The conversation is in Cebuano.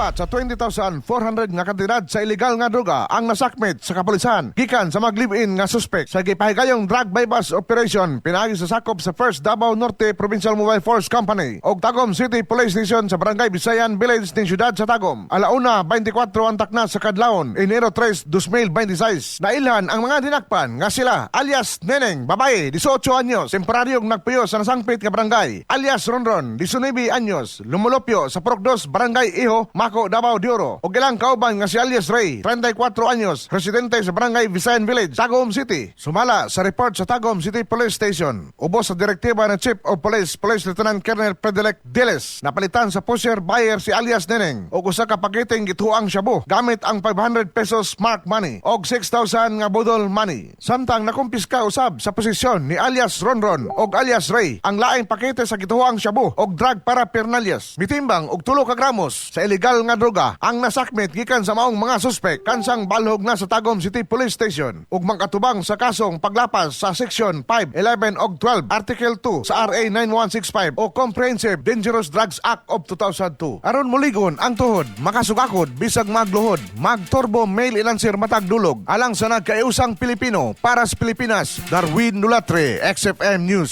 Dapat sa 20,400 nga kantidad sa ilegal nga droga ang nasakmit sa kapulisan gikan sa mag-live-in nga suspect sa gipahigayong drug buy-bust operation pinaagi sa sakop sa 1st Davao Norte Provincial Mobile Force Company og Tagum City Police Station sa Barangay Bisayan Village ning siyudad sa Tagum. Alauna 24 ang takna sa kadlawon, Enero 3, 2026. Nailhan ang mga dinakpan nga sila alias Neneng, babae, 18 anyos, temporaryong nagpuyo sa nasangpit nga barangay, alias Ronron, 19 anyos, lumulupyo sa Purok 2, Barangay Iho, Maco, Davao de Oro. Og ilang kauban nga si alias Ray, 34 anyos, residente sa Barangay Visayan Village, Tagum City. Sumala sa report sa Tagum City Police Station, ubos sa direktiba ng Chief of Police, Police Lieutenant Colonel Frederick Diles, napalitan sa pusher buyer si alias Neneng og usa ka paketeng gituang shabu gamit ang 500 pesos smart money og 6,000 nga budol money. Samtang nakumpiska usab sa posisyon ni alias Ronron og alias Ray ang laing pakete sa gituang shabu og drug paraphernalias. Mitimbang og 3 ka gramos sa ilegal nga droga ang nasakmit gikan sa maong mga suspek kansang balhog na sa Tagum City Police Station ug makatubang sa kasong paglapas sa Section 5, 11 og 12, Article 2 sa RA 9165 o Comprehensive Dangerous Drugs Act of 2002. Aron muligon ang tuhod, makasugakod bisag magluhod, magturbo male enhancer matag dulog alang sa nagkaiusang Pilipino para sa Pilipinas. Darwin Nulatre, XFM News.